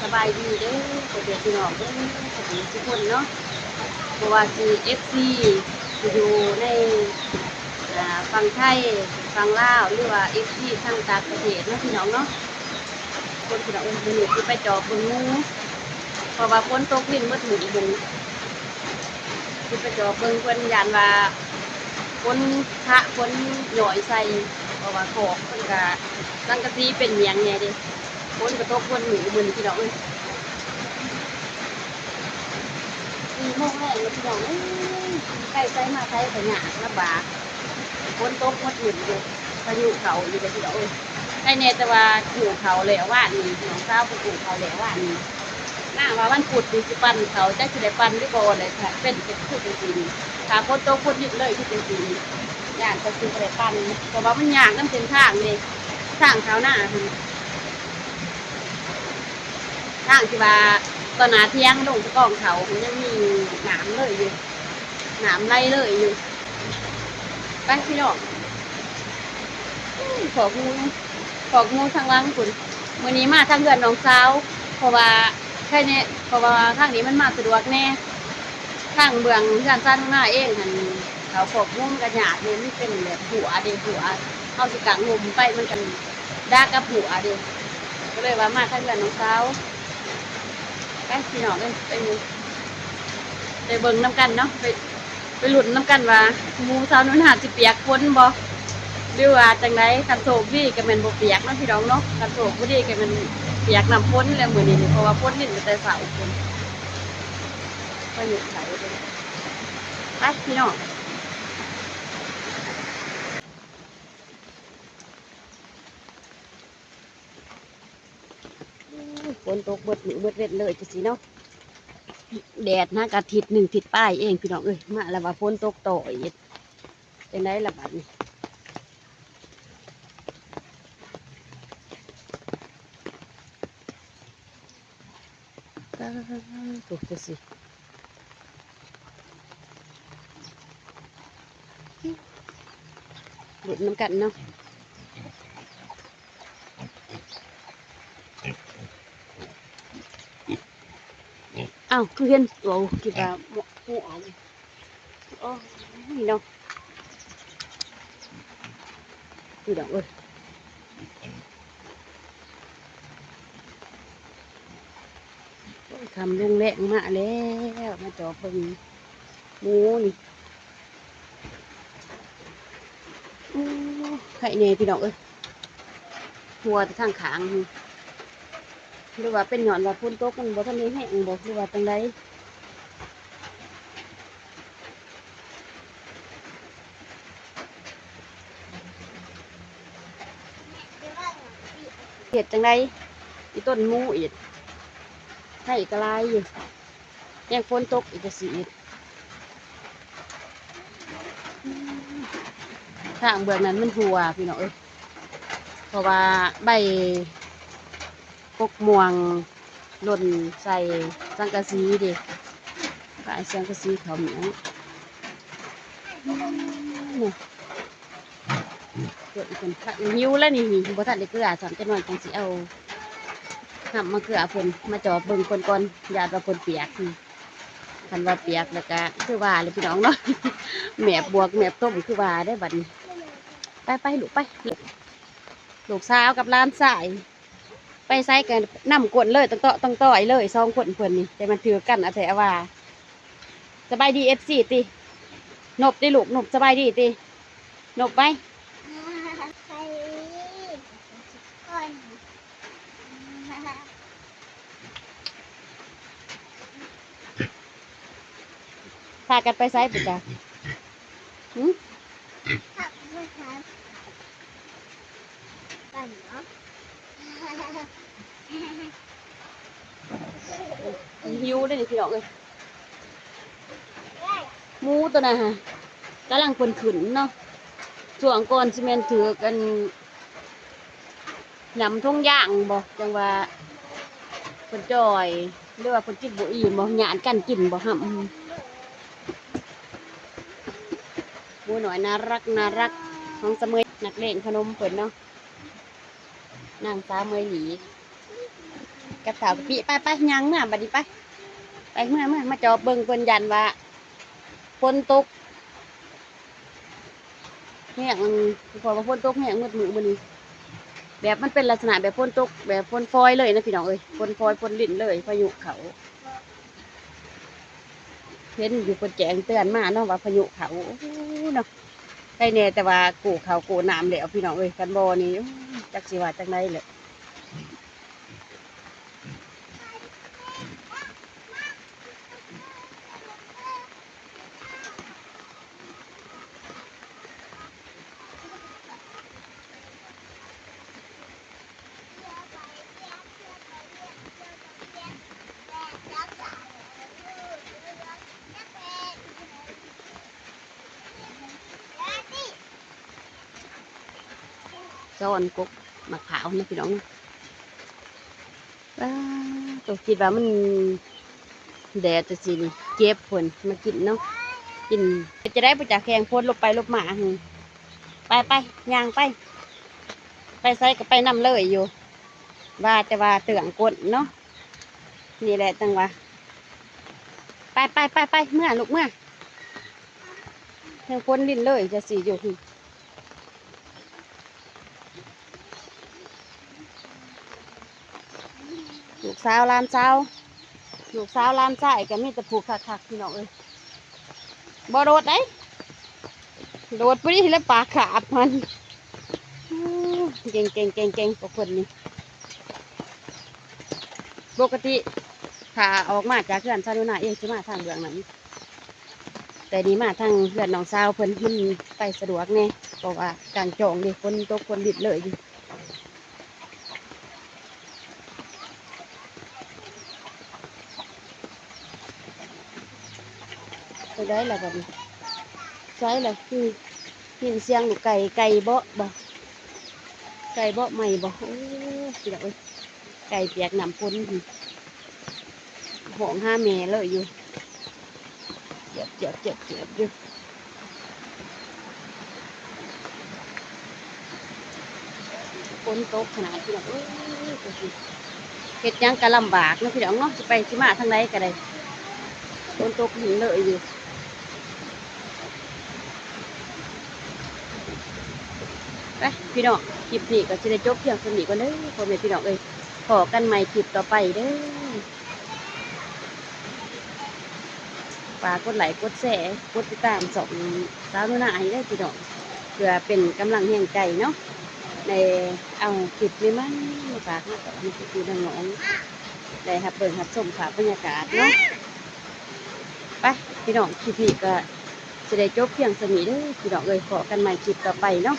ສະບາຍດີເດີພໍ່ແມ່ພີ່ນ້ອງເອີຍ ທຸກຄົນເນາະ ບໍ່ວ່າຊິເອັຟຊີທີ່ຢູ່ໃນ ອ່າ ຝັ່ງໄທ ຝັ່ງລາວ ຫຼືວ່າເອັຟຊີທາງຕ່າງປະເທດເນາະ ພີ່ນ້ອງເນາະ. ຄົນ ພີ່ນ້ອງເອີຍ ມື້ນີ້ຊິໄປຈອບເບິ່ງໝູ ເພາະວ່າຝົນຕົກລິນໝົດມື້ ຊິໄປຈອບເບິ່ງເພິ່ນ ຢ້ານວ່າຝົນຄະຝົນຍ້ອຍໃສ່ ເພາະວ່າຄອກເພິ່ນກະສັງກະສີເປັນຫຍັງແດ່ເດ້ ຝົນກະຕົກໝົດມື້ມື້ນີ້ ພີ່ນ້ອງເອີຍ. ສີ່ໂມງແລງແລ້ວ ພີ່ນ້ອງເອີຍ ໄປໃສມາໃສກະຍາກລຳບາກ ຝົນຕົກໝົດມື້ຢູ່ ພາຍຸເຂົ້າຢູ່ເດ້ ພີ່ນ້ອງເອີຍ. ໃຄແນ່ແຕ່ວ່າກູ້ເຂົ້າແລ້ວວານນີ້ ນ້ອງສາວໄປກູ້ເຂົ້າແລ້ວວານນີ້ ນາງວ່າວັນພຸດນີ້ຊິປັ່ນເຂົ້າ ຈັກຊິໄດ້ປັ່ນຫຼືບໍ່ ແລ້ວຖ້າເປັນຄືຈັ່ງຊີ້ນີ້ ຖ້າຝົນຕົກຝົນຢຸດເລີຍຄືຈັ່ງຊີ້ນີ້ ຢ້ານເຂົາຊິບໍ່ໄດ້ປັ່ນ ເພາະວ່າມັນຍາກນຳເສັ້ນທາງເດ້ ທາງເຂົ້ານາຫັ້ນ ທາງທີ່ວ່າຕໍ່ໜ້າຖຽງລົງຕະກອງເຂົ້າ ມັນຍັງມີນ້ຳເລີຍຢູ່ ນ້ຳໄຫຼເລີຍຢູ່. ໄປພີ່ນ້ອງ ຄອກໝູ ຄອກໝູທາງຫຼັງພຸ້ນ ມື້ນີ້ມາທາງເຮືອນນ້ອງສາວ ເພາະວ່າ ໄຄແນ່ ເພາະວ່າທາງນີ້ມັນມາສະດວກແນ່ ທາງເບື້ອງເຮືອນຊານມາເອງຫັ້ນ ເຂົ້າຄອກໝູມັນກະຍາກເດ້ ມັນເປັນແບບຮົ້ວເດ້ ຮົ້ວ ເຮົາຊິກາງຮົ່ມໄປມັນກະດັກກັບຮົ້ວເດ້ ກະເລີຍວ່າມາທາງເຮືອນນ້ອງສາວ. ໄປພີ່ນ້ອງເອີຍ ໄປ ໄປເບິ່ງນຳກັນເນາະ ໄປ ໄປລຸ້ນນຳກັນວ່າໝູສາວນຸນຫາດຊິປຽກຝົນບໍ່ ຫຼືວ່າຈັ່ງໃດ ຄັນໂຊກດີກະແມ່ນບໍ່ປຽກເນາະ ພີ່ນ້ອງເນາະ ຄັນໂຊກບໍ່ດີກະແມ່ນປຽກນ້ຳຝົນແຫຼະມື້ນີ້ ເພາະວ່າຝົນລິນຕັ້ງແຕ່ເຊົ້າພຸ້ນ ພາຍຸໄຄເດ້. ໄປພີ່ນ້ອງ ໂອ້ຍ ຝົນຕົກເບິດມື້ເບິດເວັນເລີຍຈັ່ງຊີ້ເນາະ ແດດຫາກະທິດໜຶ່ງທິດປາຍເອງ ພີ່ນ້ອງເອີຍ ມາແລ້ວວ່າຝົນຕົກຕໍ່ອີກ ຈັ່ງໃດລະບາດນີ້ ໂອ້ ຈັ່ງຊີ້ ລຸ້ນນຳກັນເນາະ. ອ້າວ ຄືເຫັນ ໂອ້ ຄິດວ່າໝວກ ໝວກ ໂອ້ຍເນາະ ພີ່ນ້ອງເອີຍ ໂອ້ຍ ຄ່ຳລົງແລງມາແລ້ວ ມາຈອບເບິ່ງໝູນີ້. ໂອ້ ໄຄແນ່ພີ່ນ້ອງເອີຍ ຮົ່ວແຕ່ທາງຂ້າງ ຫຼືວ່າເປັນຍ້ອນວ່າຝົນຕົກມັນບໍ່ທັນໄດ້ແຮງບໍ່ ຫຼືວ່າຈັ່ງໃດ ເຮັດຈັ່ງໃດ ອີຕົ້ນໝູອີກ ໄຄກະຫຼາຍຢູ່. ແຮງຝົນຕົກອີກກະຊິອີກ ທາງເບື້ອງນັ້ນມັນຮົ່ວພີ່ນ້ອງເອີຍ ເພາະວ່າໃບກົກມ່ວງຫຼົ່ນໃສ່ສັງກະສີເດ້ ປາຍສັງກະສີເຂົ້າໝຽງ. ເພິ່ນ ເພິ່ນ ຫິວແລ້ວນີ້ ບໍ່ທັນໄດ້ເກືອຊ້ຳ ຈັກໜ້ອຍຈັ່ງຊິເອົານ້ຳມາເກືອເພິ່ນ ມາຈອບເບິ່ງເພິ່ນກ່ອນ ຢ້ານວ່າເພິ່ນປຽກ. ຄັນວ່າປຽກແລ້ວກະຄືວ່າແຫຼະພີ່ນ້ອງເນາະ ແມບບວກແມບຕົມຄືວ່າເດ້ບັດນີ້. ໄປໆ ລູກໄປ ລູກສາວກັບຫຼານຊາຍ ໄປໃສກະນຳກົ້ນເລີຍ ຕ້ອງເຕາະຕ້ອງຕ້ອຍເລີຍ ສອງຄົນເພິ່ນນີ້ ແຕ່ມັນຖືກກັນອາແທ້ອາວ່າ. ສະບາຍດີເອັຟຊີຕິ ນົບຕິລູກ ນົບສະບາຍດີຕິ ນົບໄວ. ພາກັນໄປໃສພຸ້ນກະ? ຫື? ຫິວເດ້ນີ້ພີ່ນ້ອງເອີຍ. ໝູໂຕນັ້ນຫະ ກຳລັງເພິ່ນຂຶ້ນເນາະ ຊ່ວງກ່ອນຊິແມ່ນຖືກອັນ ນຳຖົງຢາງບໍ່ ຈັ່ງວ່າເພິ່ນຈ່ອຍ ຫຼືວ່າເພິ່ນກິນບໍ່ອີ່ມບໍ່ ຍາດກັນກິນບໍ່ຫຳ. ໝູນ້ອຍໜ້າຮັກ ໜ້າຮັກ ຂອງສະເໝີຍ ນັກລ້ຽງຂະໜົມເພິ່ນເນາະ ນາງສາວເໝີຍຫຼີ. ກັບເຂົ້າກະປິ ໄປໆ ຍ່າງເມືອ ບັດນີ້ໄປ ໄປເມືອ ເມືອ ມາຈອບເບິ່ງເພິ່ນ ຢ້ານວ່າຝົນຕົກແຮງ ເພາະວ່າຝົນຕົກແຮງໝົດມື້ມື້ນີ້ ແບບມັນເປັນລັກສະນະແບບຝົນຕົກແບບຝົນຟອຍເລີຍນະພີ່ນ້ອງເອີຍ ຝົນຟອຍຝົນລິນເລີຍ ພາຍຸເຂົ້າ. ເຫັນຢູ່ເພິ່ນແຈ້ງເຕືອນມາເນາະວ່າພາຍຸເຂົ້າ ໂອ້ເນາະ ໄຄແນ່ແຕ່ວ່າກູ້ເຂົ້າກູ້ນ້ຳແລ້ວພີ່ນ້ອງເອີຍ ຄັນບໍ່ນີ້ ໂອ້ຍ ຈັກຊິວ່າຈັ່ງໃດແຫຼະ. ຊ້ອນກົກໝາກພ້າວນະພີ່ນ້ອງ. ປາດໂທ້ ຄິດວ່າມັນແດດຈັ່ງຊີ້ນີ້ ເກັບພຸ້ນມາກິນເນາະ ກິນ ເຮັດຈັ່ງໃດບໍ່ຈັກ ແຂ່ງໂພດຫຼົບໄປຫຼົບມາ ໄປໆ ຍ່າງໄປ ໄປໃສກະໄປນຳເລີຍຢູ່ ວ່າແຕ່ວ່າເຕືອງກົ້ນເນາະ ນີ້ແຫຼະຈັ່ງວ່າ ໄປໆໆໆ ເມືອລູກເມືອ ແຮງຝົນລິນເລີຍຈັ່ງຊີ້ຢູ່. ລູກສາວຫຼານສາວ ລູກສາວຫຼານຊາຍກະມີແຕ່ຜູ້ຄັກໆ ພີ່ນ້ອງເອີຍ ບໍ່ໂດດໃດ ໂດດພໍດີແລ້ວປາກຄາບມັນ ເກັ່ງໆໆໆ ພວກເພິ່ນນີ້ ປົກກະຕິຖ້າອອກມາຈາກເຮືອນຊາວໜູນາເອງຊິມາທາງເບື້ອງນັ້ນ ແຕ່ນີ້ມາທາງເຮືອນນ້ອງສາວເພິ່ນ ມັນໄປສະດວກແດ່ ເພາະວ່າກາງຈອງເດ້ ຝົນຕົກຝົນລິນເລີຍຢູ່. ໄປໃດລະບັດນີ້ ໃສລະ ຄືຍິນສຽງລູກໄກ່ ໄກ່ເບາະບໍ ໄກ່ເບາະໃໝ່ບໍ ໂອ້ ພີ່ນ້ອງເອີຍ ໄກ່ປຽກນ້ຳຝົນ ຮ້ອງຫາແມ່ເລີຍຢູ່ ຈຽບໆໆໆ ຢູ່ ຝົນຕົກຂະໜາດ ພີ່ນ້ອງເອີຍ ເຮັດຫຍັງກະລຳບາກເນາະ ພີ່ນ້ອງເນາະ ຊິໄປຊິມາທາງໃດກະໄດ້ ຝົນຕົກລິນເລີຍຢູ່. ໄປພີ່ນ້ອງ ຄລິບນີ້ກະຊິໄດ້ຈົບພຽງສ່ຳນີ້ກ່ອນເດີ ພໍ່ແມ່ພີ່ນ້ອງເອີຍ ພໍ້ກັນໃໝ່ຄລິບຕໍ່ໄປເດີ. ຝາກກົດໄລ້ກົດແຊ ກົດຕິດຕາມຊ່ອງສາວໜູນາໃຫ້ເດີພີ່ນ້ອງ ເພື່ອເປັນກຳລັງແຮງໃຈເນາະ ໄດ້ເອົາຄລິບໃໝ່ໆມາຝາກມາຕອນພີ່ໆນ້ອງໆ ໄດ້ຮັບເບິ່ງຮັບຊົມພາບບັນຍາກາດເນາະ. ໄປພີ່ນ້ອງ ຄລິບນີ້ກະຊິໄດ້ຈົບພຽງສ່ຳນີ້ເດີພີ່ນ້ອງເອີຍ ພໍ້ກັນໃໝ່ຄລິບຕໍ່ໄປເນາະ.